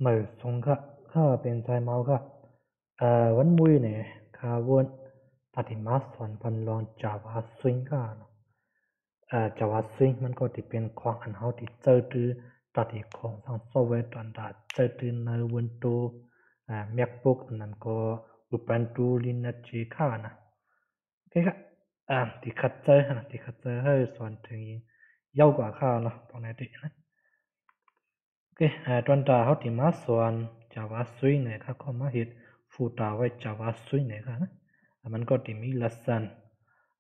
ໃໝ່ສົງຄະ ຂ້າເປັນຊາຍເມົາ ຂ້າ ເອີ ວັນມື້ນີ້ ຂ້າວອນ ຕາທີ່ມາສອນພັນລອງ JavaScript ຂ້າເນາະ. ເອີ JavaScript ມັນກໍທີ່ເປັນຂອງອັນເຮົາທີ່ໃຊ້ຖື ຕາທີ່ໂຄງສ້າງຊອບແວຕອນຕາໃຊ້ຖືໃນ Windows ເອີ MacBook ອັນນັ້ນກໍ Ubuntu Linux ເຈ ຂ້ານະ. ໂອເຄ ຂ້າ ເອີ ທີ່ຂັດໃຈຫັ້ນນະ ທີ່ຂັດໃຈໃຫ້ສອນເຖິງຍາວກວ່າຂ້າເນາະ ພວກນັ້ນຕິນະ. ໂອເຄ ເອີ ຕອນຕາເຮົາທີ່ມາສອນ JavaScript ນີ້ ຂ້າກໍມາເຮັດໂຟລເດີໄວ້ JavaScript ນີ້ ຂ້ານະ. ມັນກໍທີ່ມີ lesson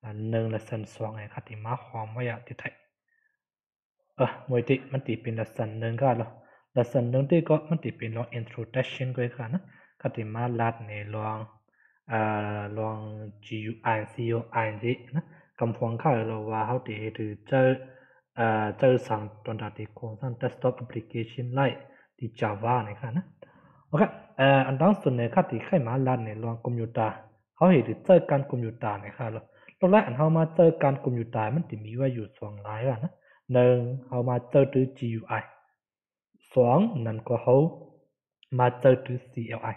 ອັນໜຶ່ງ lesson ສອງ ໃຫ້ຂ້າທີ່ມາຮວມໄວ້ອະຕິໄທ ເອີ ມວຍຕິ ມັນຕິເປັນ lesson ໜຶ່ງ ຂ້າເນາະ. lesson ໜຶ່ງ ຕິກໍມັນຕິເປັນລອງ introduction ກ່ອນ ຂ້ານະ. ຂ້າຕິມາລັດໃນລອງ ເອີ ລອງ GUI CLI ຕິນະ. ກຳພວງຂ້າເນາະ ວ່າເຮົາຕິເຮັດໃຫ້ເຈົ້າ ເອີ ເຈົ້າສ້າງຕົວດາທີ່ໂຄງສ້າງ desktop application ໄດ້ທີ່ Java ນີ້ ຂ້ານະ. ໂອເຄ ເອີ ອັນດັງສຸດນີ້ ຂ້າຕິໄຂມາລັດໃນລອງຄອມພິວເຕີ ເຮົາເຮັດໃຊ້ການຄອມພິວເຕີນີ້ ຂ້າເນາະ. ໂລກແລກອັນເຮົາມາໃຊ້ການຄອມພິວເຕີ ມັນຈະມີໄວ້ຢູ່ສອງລາຍນະ. ໜຶ່ງ ເຮົາມາໃຊ້ຖື GUI ສອງ ນັ້ນກໍເຮົາມາໃຊ້ຖື CLI.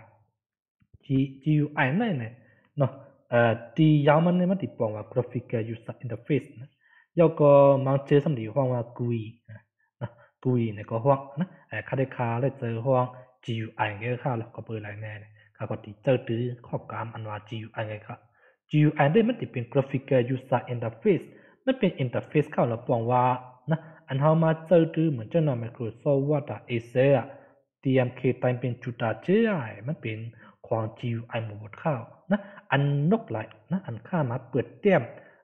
G- GUI ນັ້ນແຫຼະເນາະ ເອີ ທີ່ຍາວມັນນີ້ ມັນຕິປອງວ່າ Graphical User Interface ນະ. ແລ້ວກໍບາງເທື່ອສ່ຳຕິຮ້ອງວ່າ GUI ນະ ເນາະ GUI ນີ້ກໍຮ້ອງນະ. ເອີ ຂ້າໄດ້ ຂ້າໄດ້ໃຊ້ຮ້ອງ GUI ເດີ ຂ້າເນາະ. ກໍເປີດໄລແນ່ ຂ້າກໍຕິໃຊ້ຖືຂໍ້ຄວາມອັນວ່າ GUI ເດີ ຂ້າ. GUI ເດ ມັນຕິເປັນ Graphical User Interface ມັນເປັນ interface ເຂົາລະປອງວ່ານະ ອັນເຮົາມາໃຊ້ຖືເໝືອນຈັ່ງນຳ Microsoft Word ອະ Excel ອະ TMK ຕາມເປັນຈຸດຕາເຈ້ຍ ມັນເປັນຂອງ GUI ໝົດເຂົ້ານະ. ອັນນົກໄລນະ ອັນຂ້າມາເປີດແຕ້ມ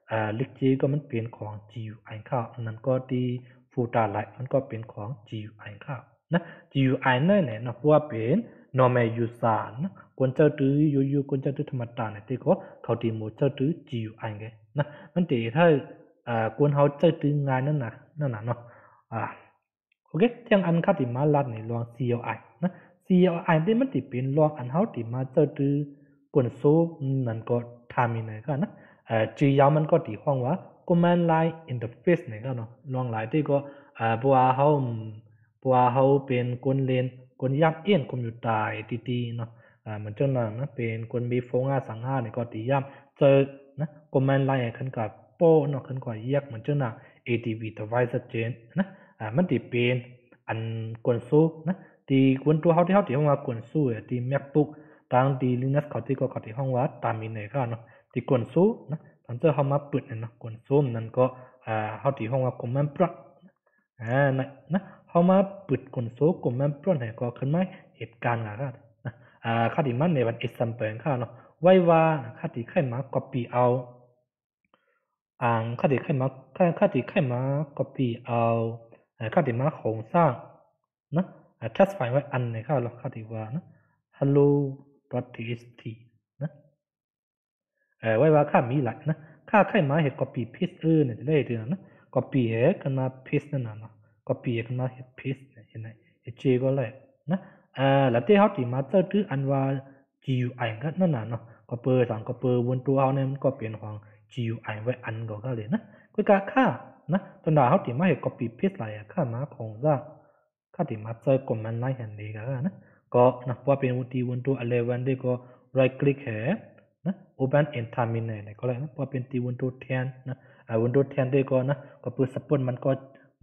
ເອີ ລິກເຈ ກໍມັນເປັນຂອງ GUI ເຂົ້າ. ອັນນັ້ນກໍທີ່ໂຟລເດີໄລ ມັນກໍເປັນຂອງ GUI ເຂົ້ານະ. GUI ນັ້ນແຫຼະເນາະ ເພາະວ່າເປັນ normal user ນະ ຄົນໃຊ້ຖືຢູ່ໆ ຄົນໃຊ້ຖືທຳມະດານີ້ຕິ ກໍເຂົາຕິບໍ່ໃຊ້ຖື GUI ເດນະ. ມັນຕິເຮັດໃຫ້ ເອີ ຄົນເຮົາໃຊ້ຖືງ່າຍນັ້ນນະ ນັ້ນນະເນາະ. ອາ ໂອເຄ ທຽງອັນຂ້າຕິມາລັດໃນລອງ CLI ນະ. CLI ເດ ມັນຕິເປັນລອງອັນເຮົາຕິມາໃຊ້ຖື Console ນັ້ນກໍ Terminal ເນາະ. ເອີ ຊື່ຍາວມັນກໍຕິຮ້ອງວ່າ Command Line Interface ນີ້ເນາະ. ລອງຫຼາຍຕິກໍ ເອີ ເພາະວ່າເຮົາ ເພາະວ່າເຮົາເປັນຄົນຫຼິ້ນ ຄົນຢາກເອງຄອມພິວເຕີຕິຕິເນາະ. ເອີ ເໝືອນຈັ່ງນັ້ນນະ ເປັນຄົນມີໂຟງຫາສັງຫານີ້ກໍຕິຢາກໃຊ້ນະ Command Line ເຂົາກໍໂປ້ເນາະ ເຂົາກໍຢາກເໝືອນຈັ່ງນັ້ນ ADB device ຊັດເຈນນະ. ອາ ມັນຕິເປັນອັນ Console ນະ ທີ່ຄົນຕົວເຮົາ ທີ່ເຮົາຕິຮ້ອງວ່າ Console ທີ່ MacBook ຕາງທີ່ Linux ເຂົາຕິກໍ ເຂົາຕິຮ້ອງວ່າ Terminal ເນາະ. ທີ່ Console ນະ ຕອນເຈົ້າເຮົາມາເປີດນີ້ນະ Console ນັ້ນກໍ ອາ ເຮົາຕິຮ້ອງວ່າ Command Prompt ອາ ນະ ນະ ເຮົາມາເປີດ Console Command Prompt ໃຫ້ກໍຂຶ້ນມາເຮັດການງານນະ. ອາ ຂ້າຕິມາໃນວັນ example ຂ້າເນາະ ໄວ້ວ່າຂ້າຕິໄຂມາ copy ເອົາ ອາ ຂ້າຕິໄຂມາ ຂ້າ ຂ້າຕິໄຂມາ copy ເອົາ ອາ ຂ້າຕິມາໂຄງສ້າງນະ ອາ text file ໄວ້ອັນນີ້ ຂ້າເນາະ ຂ້າຕິວ່ານະ hello.txt ນະ. ເອີ ໄວ້ວ່າຂ້າມີຫຼາຍນະ ຂ້າໄຂມາເຮັດ copy paste ເອີ ນີ້ໄດ້ເດນະ copy ເຮັດຂຶ້ນມາ paste ນັ້ນນະເນາະ. copy ເຮັດຂຶ້ນມາເຮັດ paste ເຫັນໄດ້ ເຮັດເຈກໍໄດ້ນະ. ເອີ ແລ້ວເດເຮົາຕິມາໃຊ້ຖືອັນວ່າ GUI ນັ້ນນະເນາະ. ກໍເປີດສັງ ກໍເປີດ Windows ເຮົານີ້ ມັນກໍເປັນຂອງ GUI ໄວ້ອັນກໍໄດ້ເລີຍນະ. ຄືກະຂ້ານະ ຕອນດາເຮົາຕິມາເຮັດ copy paste ຫຼາຍ ຂ້າມາໂຄງສ້າງ ຂ້າຕິມາໃຊ້ Command Line ຫັ້ນເດກະນະ ກໍນະ ເພາະວ່າເປັນທີ່ Windows eleven ເດກໍ right click ແຮນະ Open in Terminal ນີ້ກໍໄດ້ນະ. ເພາະວ່າເປັນທີ່ Windows ten ນະ ອາ Windows ten ເດກໍນະ ກໍເປີດ support ມັນກໍ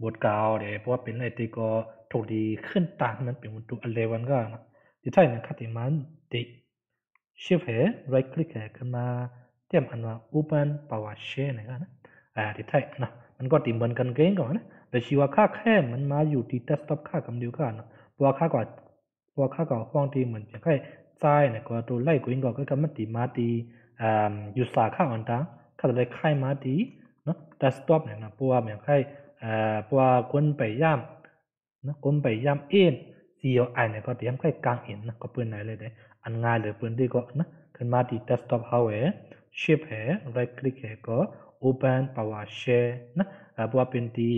ບໍ່ກາວເດ ເພາະວ່າເປັນໄອທີກໍຖືກດີຂຶ້ນຕາມມັນເປັນ Windows eleven ກໍນະ. ທີ່ໄທນະ ຂ້າຕິມາເດ Shift ແຮນ right click ແຮນ ຂຶ້ນມາແຕ້ມອັນວ່າ Open PowerShell ນີ້ນະ. ອາ ທີ່ໄທນະ ມັນກໍຕິເໝືອນກັນເກງກ່ອນນະ. ແຕ່ຊິວ່າຂ້າແຄ່ມັນມາຢູ່ທີ່ desktop ຂ້າກຳດຽວກັນນະ ເພາະວ່າຂ້າກໍ ເພາະວ່າຂ້າກໍຮ້ອງທີ່ເໝືອນຈະຄ້າຍຊ້າຍນະ ກໍຕົວໄລ່ກວ່າອີກກໍ ກໍມັນຕິມາທີ່ ອາ user ຂ້າອັນຕາ ຂ້າກໍເລີຍຄ້າຍມາທີ່ເນາະ desktop ນີ້ນະ. ເພາະວ່າແມ່ນຄ້າຍ ເອີ ເພາະວ່າຄົນໄປຢາມ ນະ ກົມໄປຢາມເອງ CLI ນະ ກໍຕຽມໄປກາງເອງນະ ກໍເປີດໄດ້ເລີຍເດ. ອັນງ່າຍເລີຍ ເປີດໄດ້ກໍນະ ຂຶ້ນມາທີ່ desktop ເຮົາແຮນ Shift ແຮນ right click ແຮນ ກໍ Open PowerShell ນະ. ເອີ ເພາະວ່າເປັນທີ່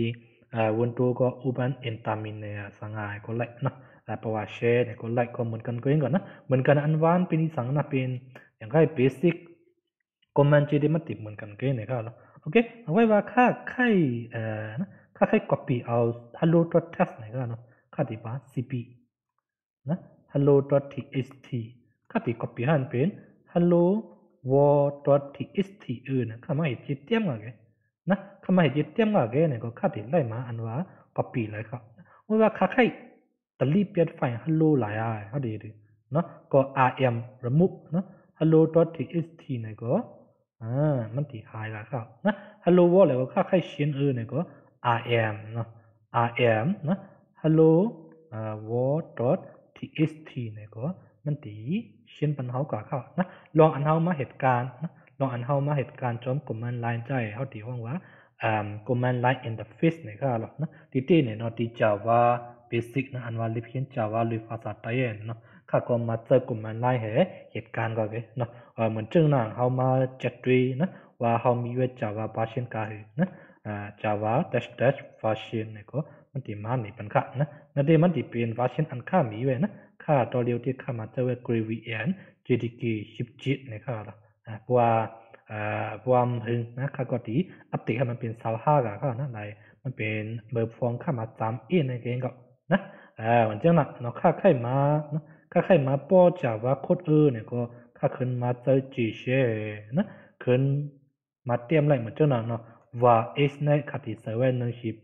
ເອີ Windows ກໍ Open in Terminal ສະຫງ່າຍກໍໄດ້ນະ. ເອີ PowerShell ນີ້ກໍໄດ້ ກໍເໝືອນກັນເກງກ່ອນນະ ເໝືອນກັນ. ອັນວ່າເປັນອີ່ສັງນະ ເປັນຢ່າງໃຫ້ basic command ທີ່ໄດ້ມາຕິດເໝືອນກັນເກງນີ້ເນາະ. ໂອເຄ ເອົາໄວ້ວ່າຂ້າໄຂ ເອີ ນະ ຂ້າໄຂ copy ເອົາ hello.txt ນີ້ເນາະ ຂ້າຕິວ່າ cp ນະ hello.txt ຂ້າຕິ copy ໃຫ້ມັນເປັນ hello world.txt ເອີນະ ຂ້າມາເຮັດຈິດຕຽມກະເກນະ ຂ້າມາເຮັດຈິດຕຽມກະເກນະ ກໍຂ້າຕິໄລ່ມາອັນວ່າ copy ໄລ່ເຂົ້າ ເມື່ອວ່າຂ້າໃຄ່ຕະຫຼີປ່ຽນໄຟລ໌ hello ຫຼາຍອາຍ ເຮົາດີເນາະ ກໍ rm remove ເນາະ hello.txt ນີ້ກໍ ອາ ມັນຊິຫາຍລະເຂົ້ານະ hello world ແລ້ວກໍຂ້າໃຄ່ change ເອີນະ ກໍ rm ເນາະ rm ນະ hello world.txt ນີ້ກໍມັນຊິ change ປັນເຮົາກະເຂົ້ານະ ລອງອັນເຮົາມາເຮັດການນະ ລອງອັນເຮົາມາເຮັດການຈອມ command line ໃຈ ເຮົາຊິຮ້ອງວ່າ command line interface ນີ້ກະເນາະ ທີ່ຈິງນີ້ເນາະ ທີ່ Java basic ນະ ອັນວ່າເຮັດຮຽນ Java ຫຼືພາສາໄທເນາະ ຂ້າກໍມາໃຊ້ command line ໃຫ້ເຮັດການກະເນາະ ເອີ ເໝືອນຈັ່ງນັ້ນເຮົາມາຈັດດ້ວຍນະ ວ່າເຮົາມີໄວ້ Java version ກະຫືນະ Java dash dash version ນີ້ກໍມັນຊິມານີ້ປັນຂ້ານະ ນັ້ນເດ ມັນຊິເປັນ version ອັນຂ້າມີໄວ້ນະ ຂ້າຕໍ່ລຽວທີ່ຂ້າມາໃຊ້ໄວ້ Gravy and JDK ສິບເຈັດນີ້ກະເນາະ ອາ ເພາະວ່າ ເພາະວ່າມັນຫຶງນະ ຂ້າກໍຊິອັບເດດໃຫ້ມັນເປັນຊາວຫ້າກະເນາະ ໄດ້ ມັນເປັນເບີຟອງຂ້າມາສາມເອນນັ້ນເອງກໍນະ ເອີ ມັນຈັ່ງນັ້ນເນາະ ຂ້າໃຄ່ມານະ ຂ້າໃຄ່ມາປ້ອ Java code ເອີນະ ກໍຂ້າຂຶ້ນມາໃຊ້ Jshell ນະ ຂຶ້ນມາຕຽມໄວ້ເໝືອນຈັ່ງນັ້ນເນາະ var x ນີ້ຂ້າຊິໃສ່ໄວ້ໜຶ່ງສິບ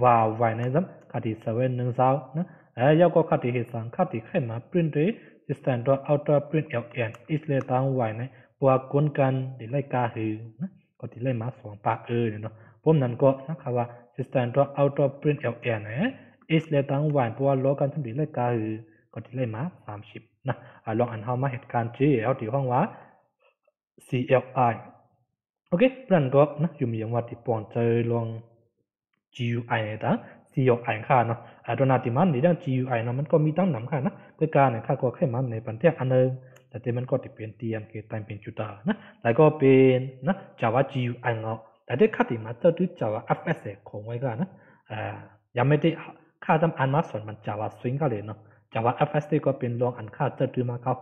var y ນີ້ຊ້ຳ ຂ້າຊິໃສ່ໄວ້ໜຶ່ງຊາວນະ ເອີ ແລ້ວກໍຂ້າຊິເຮັດສັງ ຂ້າຊິໃຄ່ມາ print ໂດຍ system.out.println x ແລະ ທັງ y ນີ້ ເພາະວ່າກົນກັນຊິໄລ່ກະຫືນະ ກໍຊິໄລ່ມາສອງປາກເອີນະເນາະ ພວມນັ້ນກໍນະ ຂ້າວ່າ system.out.println x ແລະ ທັງ y ເພາະວ່າລໍກັນ ຈະໄດ້ໄລ່ກະຫືນ ກໍຊິໄລ່ມາສາມສິບນະ ອາ ລອງອັນເຮົາມາເຮັດການ J ເຮົາຊິຮ້ອງວ່າ cli ໂອເຄ ນັ້ນກໍນະ ຢູ່ມີຫຍັງວ່າຊິປ່ອງໃຈລອງ GUI ຕາ CLI ຄ່າເນາະ ອາ ຕົວໜ້າທີ່ມັນມີທັງ GUI ເນາະ ມັນກໍມີຕັ້ງນຳຄ່ານະ ຄືການນີ້ ຂ້າກໍໃຄ່ມາໃນປັນແທກອັນໜຶ່ງ ແຕ່ທີ່ມັນກໍຊິເປັນ TMK ຕາຍເປັນຈຸດຕານະ ແລ້ວກໍເປັນນະ Java GUI ເນາະ ແຕ່ທີ່ຂ້າຊິມາເຈົ້າຕື່ Java FS ຂອງໄວ້ກ່ອນນະ ອາ ຍັງບໍ່ໄດ້ ຂ້າຈຳອັນມາສອນມັນ Java Swing ກໍເລີຍເນາະ Java FS ນີ້ກໍເປັນລອງອັນຂ້າເຈົ້າຕື່ມາເກົ່າ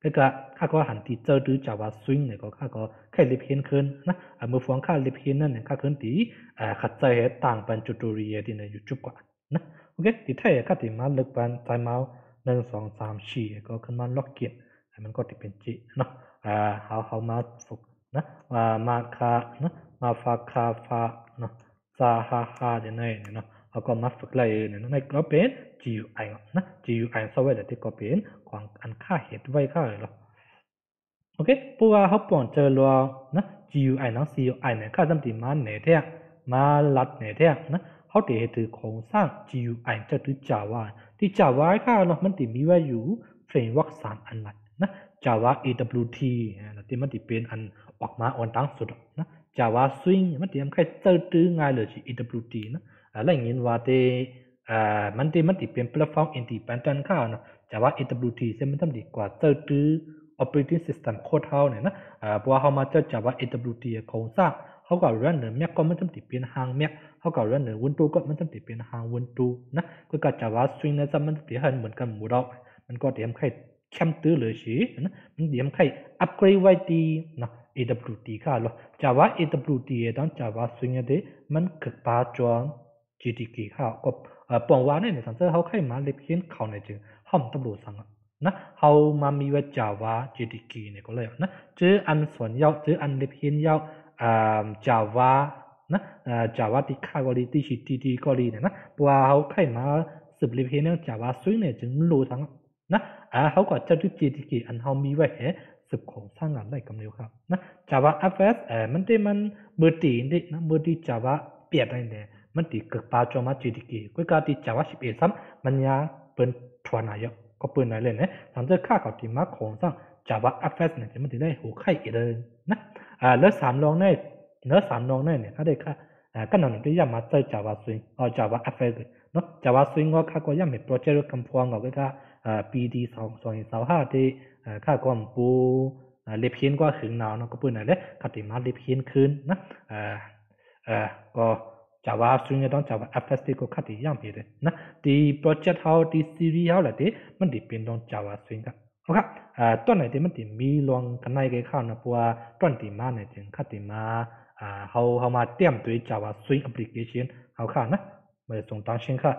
ແລ້ວກໍຂ້າກໍຫັນທີ່ເຈົ້າຕື່ Java Swing ນີ້ກໍ ຂ້າກໍໃຄ່ເລັບຮຽນຄືນນະ ອາ ເມື່ອຟອງຂ້າເລັບຮຽນນັ້ນ ຂ້າຄືນທີ່ ອາ ເຂົ້າໃຈໃຫ້ຕ່າງປັນ tutorial ທີ່ໃນ YouTube ກ່ອນນະ ໂອເຄ ທີ່ແທ້ຂ້າຊິມາເລິກປັນ time out ໜຶ່ງ ສອງ ສາມ ສີ່ ກໍຂຶ້ນມາ login ໃຫ້ມັນກໍຊິເປັນຈິເນາະ ອາ ເຮົາ ເຮົາມາຝຶກນະ ວ່າມາຄານະ ມາຟາຄາຟາເນາະ ຊາຮາຮາ ຈັ່ງໃດເນາະ ເຮົາກໍມາຝຶກໄລ່ເນາະ ໃນກໍເປັນ GUI ເນາະ GUI ຊອບແວທີ່ກໍເປັນຂອງອັນຂ້າເຮັດໄວ້ຄ່າເນາະ ໂອເຄ ເພາະວ່າເຮົາປ່ອງເຈີລວງນະ GUI ນຳ CLI ນີ້ ຂ້າຈຳຊິມາແນແທກ ມາລັດແນແທກນະ ເຮົາຊິເຮັດຖືໂຄງສ້າງ GUI ຈາກທີ່ Java ທີ່ Java ຄ່າເນາະ ມັນຊິມີໄວ້ຢູ່ framework ສາມອັນຫຼັກນະ Java AWT ອາ ທີ່ມັນຊິເປັນອັນອອກມາອ່ອນຕັງສຸດນະ Java Swing ມັນຊິທຳໃຫ້ເຈົ້າຕື່ງ່າຍເລີຍ AWT ນະ ອາ ໄດ້ຍິນວ່າແຕ່ ອາ ມັນຊິ ມັນຊິເປັນ platform independent ຄ່າເນາະ Java AWT ເຊິ່ງມັນທຳດີກວ່າເຈົ້າຕື່ operating system code ເຮົານີ້ນະ ອາ ເພາະວ່າເຮົາມາເຈົ້າ Java AWT ໂຄງສ້າງ ເຮົາກໍ run ເນີ Mac ກໍມັນຈຳຊິເປັນຮ່າງ Mac ເຮົາກໍ run ເນີ Windows ກໍມັນຈຳຊິເປັນຮ່າງ Windows ນະ ຄືກັບ Java Swing ນະ ມັນຈະໃຫ້ເໝືອນກັນໝົດດອກ ມັນກໍຊິທຳໃຫ້ແຄມຕື່ເລີຍຊິນະ ມັນຊິທຳໃຫ້ upgrade ໄວ້ທີ່ເນາະ AWT ຄ່າເນາະ Java AWT ແລະ Java Swing ເດ ມັນຄືປາຈອມ JDK ຄ່າ ກໍ ເອີ ປ່ອງວ່າໃນ Messenger ເຮົາໃຄ່ມາເລັບຮຽນເຂົ້າໃນຈຶ່ງ ເຮົາບໍ່ຕ້ອງຮູ້ສັງນະ ເຮົາມາມີໄວ້ Java JDK ນີ້ກໍແລ້ວນະ ຈື່ອັນສອນເຍົາ ຈື່ອັນເລັບຮຽນເຍົາ ອາ Java ນະ ອາ Java ທີ່ຄ່າກໍດີ ທີ່ TDD ກໍດີນີ້ນະ ເພາະວ່າເຮົາໃຄ່ມາສືບເລັບຮຽນເລື່ອງ Java Swing ນີ້ຈຶ່ງຮູ້ສັງ ນະ ອາ ເຮົາກໍຈະດຶງ JDK ອັນເຮົາມີໄວ້ໃຫ້ສືບໂຄງສ້າງງານໄດ້ກຳເນີດຄັບນະ Java FS ເອີ ມັນເດ ມັນເບີຕີເດນະ ເບີຕີ Java ແປດນັ້ນແຫຼະ ມັນຊິເກີດປາຈອມມາ JDK ກວ່າທີ່ Java ສິບເອັດຊ້ຳ ມັນຍາເປັນທວນນາຍະ ກໍເປັນໄດ້ເລີຍນະ ຫຼັງຈາກຂ້າເຂົາທີ່ມາໂຄງສ້າງ Java FS ນີ້ ມັນຊິໄດ້ຫົວໄຄອີກເດີນະ ອາ ເຫຼືອສາມລອງໃນ ເຫຼືອສາມລອງໃນນີ້ ຂ້າໄດ້ ອາ ກະນຳຕົວຢ່າງມາໃຊ້ Java Swing ເອົາ Java FS ເນາະ Java Swing ກໍຂ້າກໍຍັງເປັນໂປຣເຈັກກຳພວງ ກໍຄື ອາ ປີທີ່ສອງ ສອງພັນຊາວຫ້າ ທີ່ ອາ ຂ້າກໍບໍ່ ອາ ເລັບຮຽນກວ່າຫຶງໜາວເນາະ ກໍເປັນນັ້ນແຫຼະ ຂ້າຊິມາເລັບຮຽນຄືນນະ ອາ ອາ ກໍ Java Swing ຕ້ອງ Java FS ກໍຂ້າຊິຢ້ຳເຮັດນະ ທີ່ໂປຣເຈັກເຮົາ ທີ່ຊີຣີເຮົາລະຕິ ມັນຊິເປັນລອງ Java Swing ກໍ ເອົາ ອາ ຕອນໃນທີ່ມັນຊິມີລອງກັນໃນເກຄາວນະ ເພາະວ່າຕອນທີ່ມາໃນຈຶ່ງຂ້າຊິມາ ອາ ເຮົາ ເຮົາມາຕຽມໂຕ Java Swing Application ເຮົາຄ່ານະ ມາສົ່ງຕາມເຊັ່ນຄ່າ